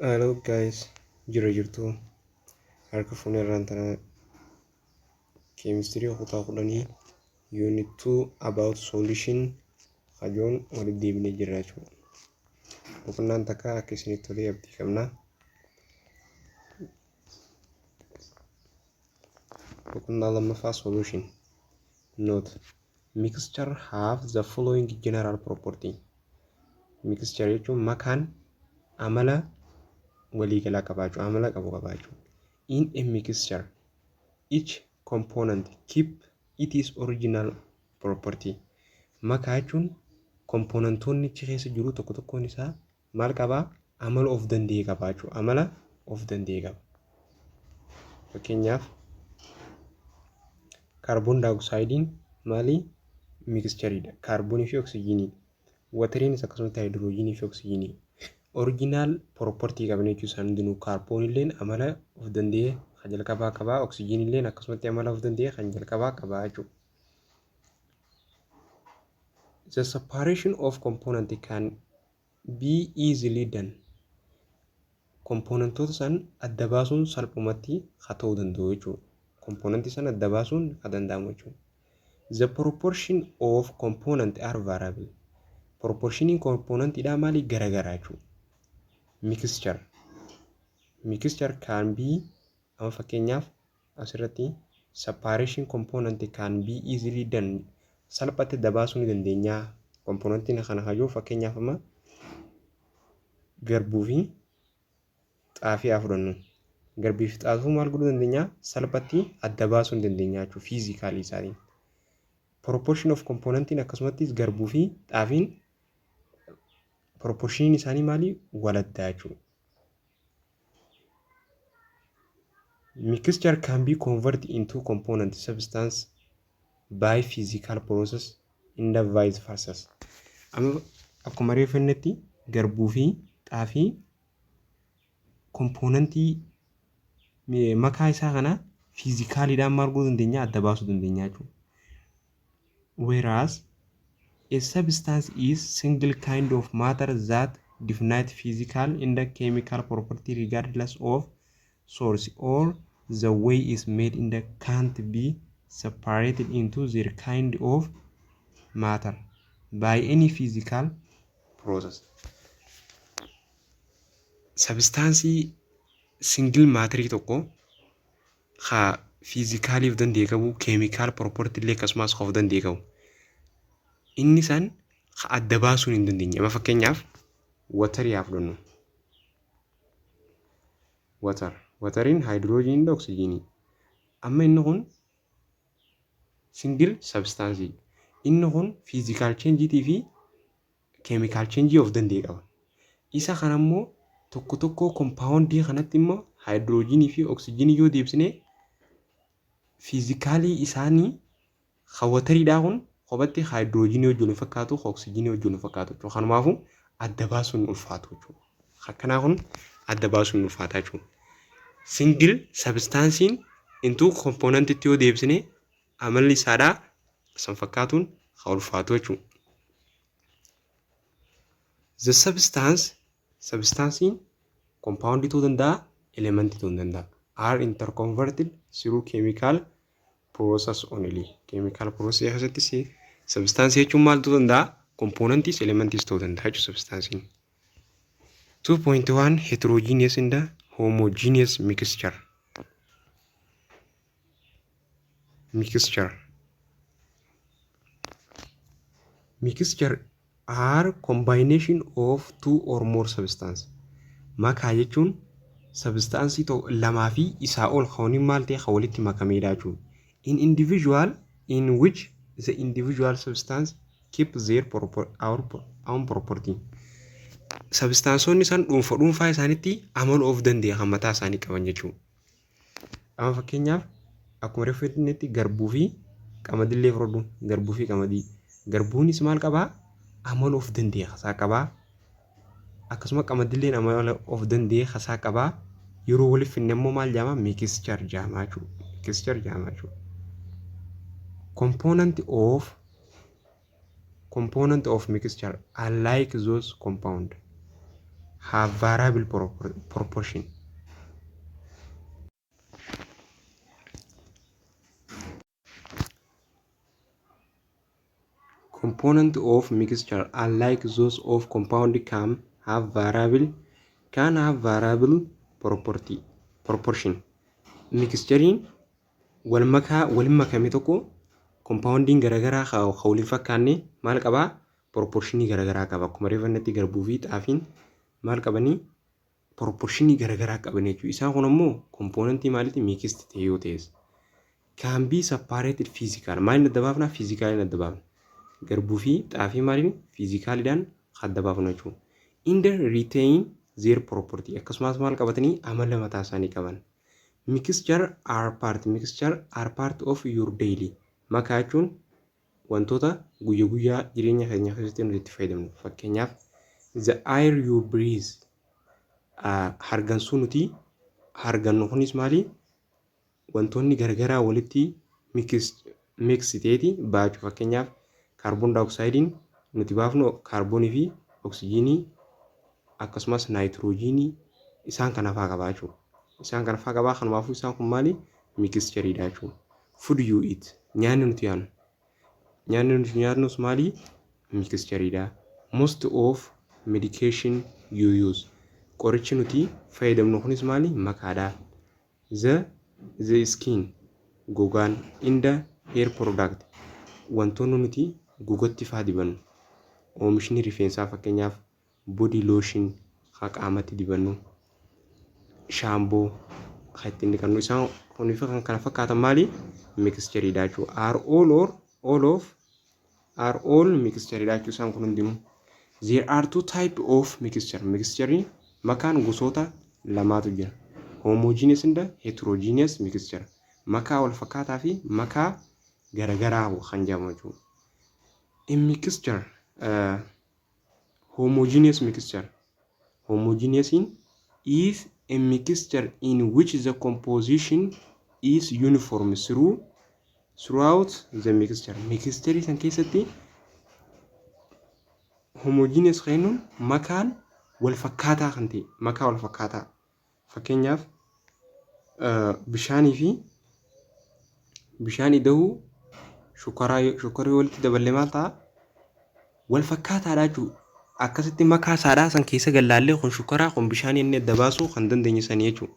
Hello guys, jira jirtu? Harka fuunee irraan tana keemistirii kutaa 10 unit 2 about solution kajoon walitti deebinee jirra jechuudha. Boqonnaan takka akka isinitti tolee abdii qabna. Boqonnaa lammaffaa, solution. Note: mixture have the following general property. Mixture jechuun makaan amala waliigalaa qabaachuu, amala qabu qabaachuu. In a mixture, each component keep its original property. Makaa jechuun komponentoonni achi keessa jiru tokko tokkoon isaa maal qabaa? Amala of danda'e qabaachuu, amala of danda'e qaba. Fakkeenyaaf, kaarboon daayoksaayidiin maali? Mixtureiidha. Kaarboonii fi oksijiinii. Wateriinis akkasumatti haayidiroojiinii fi oksijiinii. Original property qaban jechuun isaan hundinuu. Kaarboonilleen amala of danda'e kan jalqabaa qabaa, oksijiinilleen akkasumatti amala of danda'e kan jalqabaa qabaa jechuudha. The separation of component can be easily done. Komponentoota san adda baasuun salphumatti haa ta'uu danda'u jechuudha. Komponentii san adda baasuun haa danda'amu jechuudha. The proportion of component are variable. Proportioniin komponentiidhaa maali? Garagaraa jechuudha. Mixture. Mixture can be, amma fakkeenyaaf asirratti separation component can be easily done, salphatti adda baasuu ni dandeenya. Komponentiin kana hayyuu, fakkeenyaaf amma garbuu fi xaafii haa fudhannu. Garbii fi xaafii maal godhuu dandeenya? Salphatti adda baasuu ni dandeenya jechuudha physicalii isaatiin. Proportion of componentiin akkasumattis garbuu fi xaafiin proportioniin isaanii maali? Waladdaa jechuudha. Mixture can be converted into component substance by physical process in the vice versa. Amma akkuma reefu jennetti garbuu fi xaafii kompoonantii makaa isaa kana fiizikaaliidhaan maal godhuu dandeenya? Adda baasuu dandeenya jechuudha. Whereas a substance is single kind of matter that definite physical and chemical property regardless of source or the way is made in the can't be separated into their kind of matter by any physical process. Sabistaansii single maatirii tokko ka fiizikaalii of danda'e qabu, chemical property illee akkasumas of danda'e qabu. Inni san ka adda baasuun hin dandeenye. Amma fakkeenyaaf waterii haa fudhannu. Water. Wateriin haayidiroojiinii fi oksijiinii. Amma inni kun single substance. Inni kun physical changeetii fi chemical change of danda'e qaba. Isa kana immoo tokko tokko kompaawundii kanatti immoo haayidiroojiinii fi oksijiinii yoo deebisne, fiizikaalii isaanii kan wateriidhaa kun kophatti haayidiroojiinii wajjin wal fakkaatu, oksijiinii wajjin wal fakkaatu jechuudha. Kanumaafuu adda baasuun ulfaatu jechuudha. Akkanaa kun adda baasuun ulfaata jechuudha. Single substancein into componentitti yoo deebisne amalli isaadhaa san fakkaatuun kan ulfaatu jechuudha. The substance, substancein compound ta'uu danda'a, element ta'uu danda'a, are interconverted through chemical process only. Chemical process keessatti substance jechuun maal ta'uu danda'a? Componentis elementis ta'uu danda'a jechuudha substancein. 2.1 Heterogeneous and homogeneous mixture. Mixture. Mixture are combination of two or more substance. Makaa jechuun substaansii lamaa fi isaa ol kan maal ta'e kan walitti makameedha jechuudha. In individual in which the individual substance keep their proper, our own property. Substaansonni san dhuunfa dhuunfaa isaaniitti amala of danda'e kan mataa isaanii qaban jechuudha. Amma fakkeenyaaf akkuma reefu jennetti garbuu fi qamadillee fudhadhu, garbuu fi qamadii. Garbuunis maal qabaa? Amala of danda'e kasaa qabaa. Akkasuma qamadilleen amala of danda'e kasaa qabaa. Yeroo walitti finne immoo maal jedhama? Mixture jedhama jechuudha. Mixture jedhama jechuudha. Component of mixture unlike those compound Have variable proportion. Component of mixture, unlike those of compound, can have variable property proportion. Mixturein wal makaa waliin makame tokko compoundiin garaagaraa kan waliin fakkaanne maal qabaa? Proportionii garaagaraa qaba. Akkuma reeffannetti garbuu fi xaafiin maal qabanii? Proportionii garaagaraa qaban jechuudha. Isaan kun ammoo componentii maaliiti? Mixed ta'e yoo ta'es. Can be separated physical. Maaliin adda baafna? Physicaliin adda baafna. Garbuu fi xaafii maaliin? Physicalidhaan adda baafna jechuudha. And retain their property. Akkasumas maal qabatanii? Amala mataa isaanii qaban. Mixture are part of your daily. Makaa jechuun wantoota guyya guyyaa jireenya keenya keessatti nuti itti fayyadamnu. Fakkeenyaaf, the air you breathe, hargansuu nuti hargannu kunis maali? Wantoonni garagaraa walitti mix ta'eeti baachuu. Fakkeenyaaf, kaarboon daayoksaayidiin nuti baafnu kaarboonii fi oksijiinii akkasumas naayitiroojiinii isaan kana fa'aa qabaa jechuudha. Isaan kana fa'aa qabaa, kanumaafuu isaan kun maali? Mixtureiidha jechuudha. Food you eat, nyaanni nuti nyaannu. Nyaanni nuti nyaannus maali? Mixtureiidha. Most of medication you use, qorichi nuti fayyadamnu kunis maali? Makaadha. The skin, gogaan, and the hair product, wantoonni nuti gogatti faa dibannu, oomishni rifeensaa, fakkeenyaaf body lotion haa qaamatti dibannu, shaamboo kan ittiin dhiqannu, isaan kunii fi kan kana fakkaatan maali? Mixtureiidha jechuudha. Are all or all of are all mixtureiidha jechuudha isaan kun hundinuu. There are two type of mixture. Mixture makaan gosoota lamaatu jira. Homogeneous and heterogeneous mixture. Makaa wal fakkaataa fi makaa garagaraa kan jedhamu jechuudha. In mixture, homogeneous mixture. Homogeneous is a mixture in which the composition is uniform throughout the mixture. Mixture san keessatti homogeneous jennuun makaan wal fakkaataa kan ta'e, makaa wal fakkaataa. Fakkeenyaaf, bishaanii fi bishaan ida'uu shukkaraa walitti daballee maal ta'a? Wal fakkaataadha jechuudha. Akkasitti makaa isaadhaa san keessa gallaallee kun shukkaraa, kun bishaan inni adda baasuu kan dandeenye sanii jechuudha.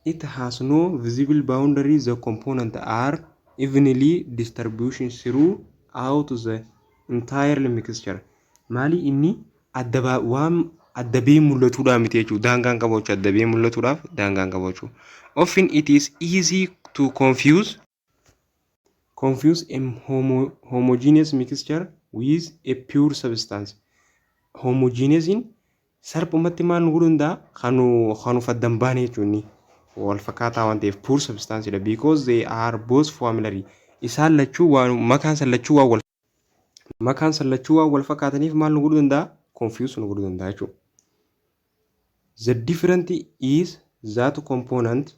It has no visible boundary. The components are evenly distributed throughout the entire mixture. Maali inni adda waan adda ba'ee mul'atuudhaa miti jechuudha. Daangaan qabu jechuudha. Adda ba'ee mul'atuudhaaf daangaan qabu jechuudha. Often it is easy to confuse a homogeneous mixture with a pure substance. Homogeneousiin salphumatti maal nu godhuu danda'a? Kan nuuf adda hin baane jechuudha. Wal fakkaataa waan ta'eef pure substance dha. Because they are both familiar. Isaan lachuu waan makaan san lachuu waan wal makaan san lachuu waan wal fakkaataniif maal nu godhuu danda'a? Confuse nu godhuu danda'a jechuudha. The difference is that component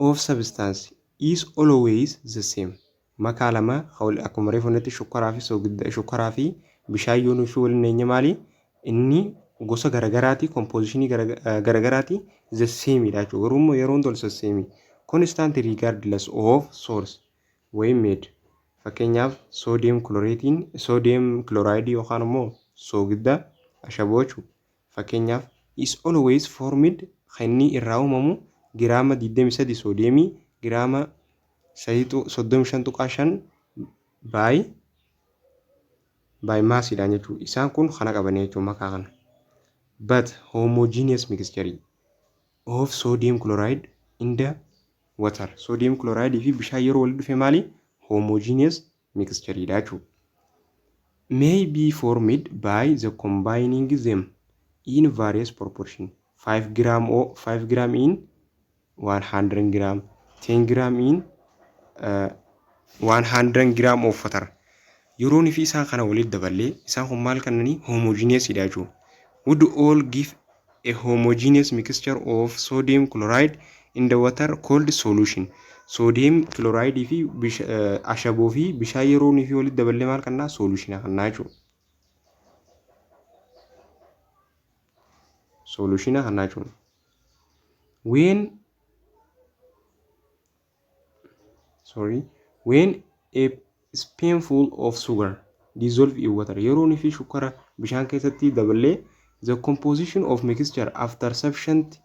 of substance is always the same. Makaa lama akkuma reefu nutti shukkaraa fi soogidda, shukkaraa fi bishaan yoo nuyi waliin eenye maali? Inni gosa garagaraati, compositionii garagaraati, the same dha jechuudha. Garuu immoo yeroo hunda the same. Constant regardless of source way made. Fakkeenyaaf, sodium chlorateiin, sodium chloride yookaan immoo soogidda ashaboo jechuudha. Fakkeenyaaf, is always formed, kan inni irraa uumamu giraama 23 soodiyeemii giraama 35.5 by massiidhaan jechuudha. Isaan kun kana qabanii jechuudha makaa kana. But homogeneous mixture of sodium chloride in the water. Sodium chloride fi bishaan yeroo walitti dhufe maali? Homogeneous mixture dha jechuudha. May be formed by the combining them in various proportion. 5 gram or 5 gram in 100 gram, 10 gram in 100 gram of water. Yeroon fi isaan kana walitti daballee isaan kun maal kannanii? Homogeneous dha jechuudha. Would all give a homogeneous mixture of sodium chloride in the water called solution. Sodium chloride fi ashaboo fi bishaan yeroo fi walitti daballee maal kannaa? Solution kannaa jechuudha. Solution kannaa jechuudha. When a spoonful of sugar dissolve in water, yeroo fi shukkara bishaan keessatti daballee, the composition of mixture after sufficient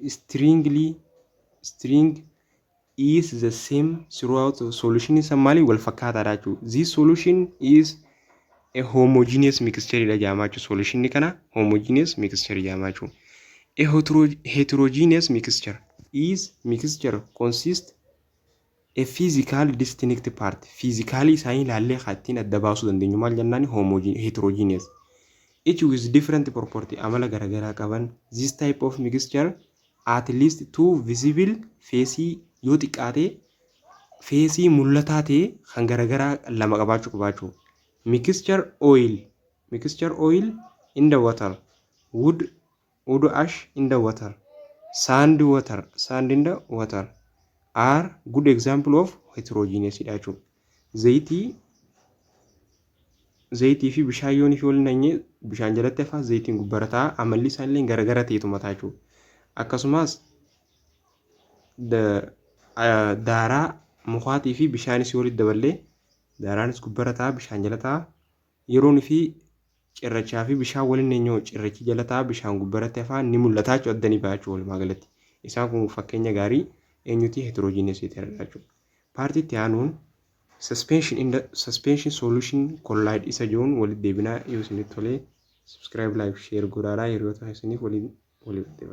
stirring is the same throughout. Solution isa maali? Wal fakkaataadha jechuudha. This solution is a homogeneous mixture dha jedhama jechuudha. Solution kana homogeneous mixture jedhama jechuudha. A heterogeneous mixture is mixture consist a physical distinct part. Physically isaanii ilaallee kan ittiin adda baasuu dandeenyu maal jennaan? Heterogeneous. Each with different property, amala garaagaraa qaban. This type of mixture at least two visible phase, yoo xiqqaate phase mul'ataa ta'e kan garaagaraa lama qabaachuu qabaachuu. Mixture oil in the water, wood ash in the water, sand in the water are good example of heterogeneous dha jechuudha. Zayitii fi bishaan yoon fi waliin nanyee, bishaan jalatti hafaa, zayitiin gubbaarra ta'a, amalli isaallee garagara ta'etu mataa jechuudha. Akkasumas daaraa mukaatii fi bishaanis walitti daballee, daaraanis gubbaarra ta'a, bishaan jala ta'a. Yeroon fi cirrachaa fi bishaan waliin nanyoo, cirrachi jala ta'a, bishaan gubbaarratti hafaa, ni mul'ata jechuudha, adda ni ba'a jechuudha walumaa galatti. Isaan kun fakkeenya gaarii eenyuti? Heterogeneous jechuudha. Part itti aanuun suspension in the suspension, solution, colloid isa jiruun walitti deebinaa. Yoo isinitti tolee, subscribe, like, share godhaadhaa, hiriyoota isiniif waliin walitti.